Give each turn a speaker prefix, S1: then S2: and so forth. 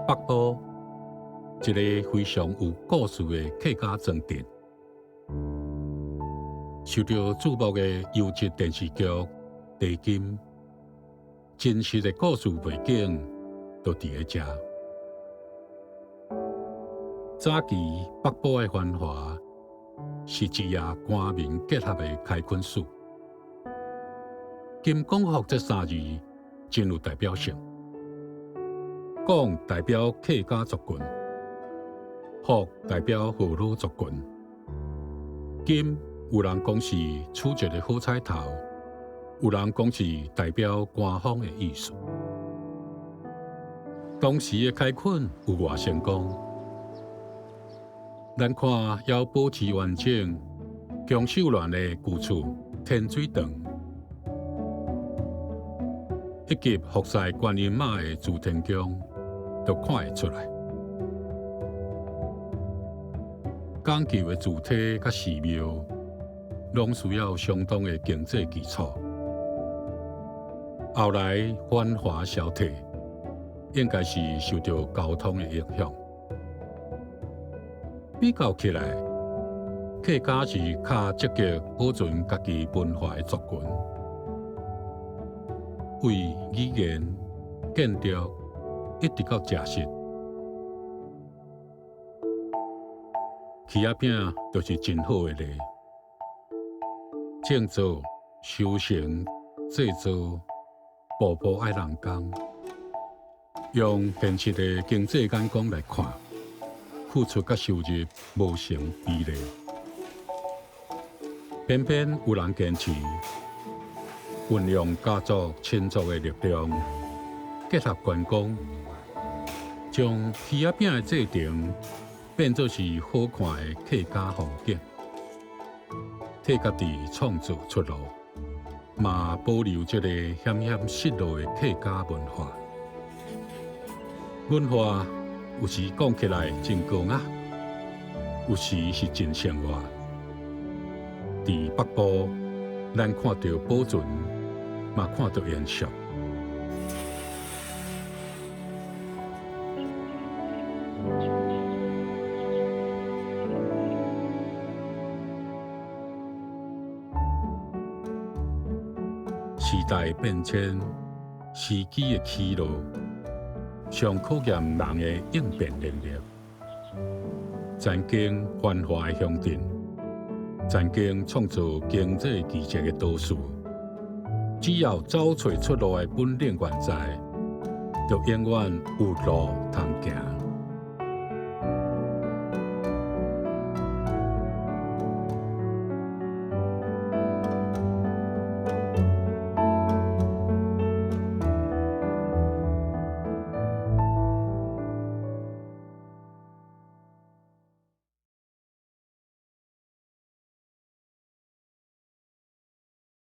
S1: 北埔，一个非常有故事的客家庄鎮，受到注目的優質電視劇《地金》，真實的故事背景就佇咧遮。早期北埔的繁華是一夜官民結合的開墾史。金廣福這三字真有代表性。廣代表客家族群，福代表河洛族群，金有人講是取一个好彩頭，有人講是代表官方的意思。當時的開墾有偌成功？咱看猶保持完整、姜秀鸞的舊厝天水堂，以及服侍觀音媽的慈天宮，就看會出來。講究的主體佮寺廟，攏需要相當的經濟基礎。後來繁華消退，應該是受著交通的影響。比較起來，客家是較積極保存家己文化的族群，為語言、建築，一直到食食，起仔餅就是真好的例。種作、收成、製作，步步愛人工。用現實的經濟眼光來看，付出佮收入無成比例。偏偏有人堅持運用家族親族的力量，結合觀光，將起仔餅的製程變做是好看的客家風景，替家己創造出路，嘛保留這个險險失落的客家文化。文化有時講起來真高雅，有時是真生活。佇北部，咱看著保存，嘛看著延續。時代變遷，時機的起落，上考驗人的應變能力。曾經繁華的鄉鎮，曾經創造經濟奇蹟的都市，只要找揣出路的本領原在，就永遠有路通行。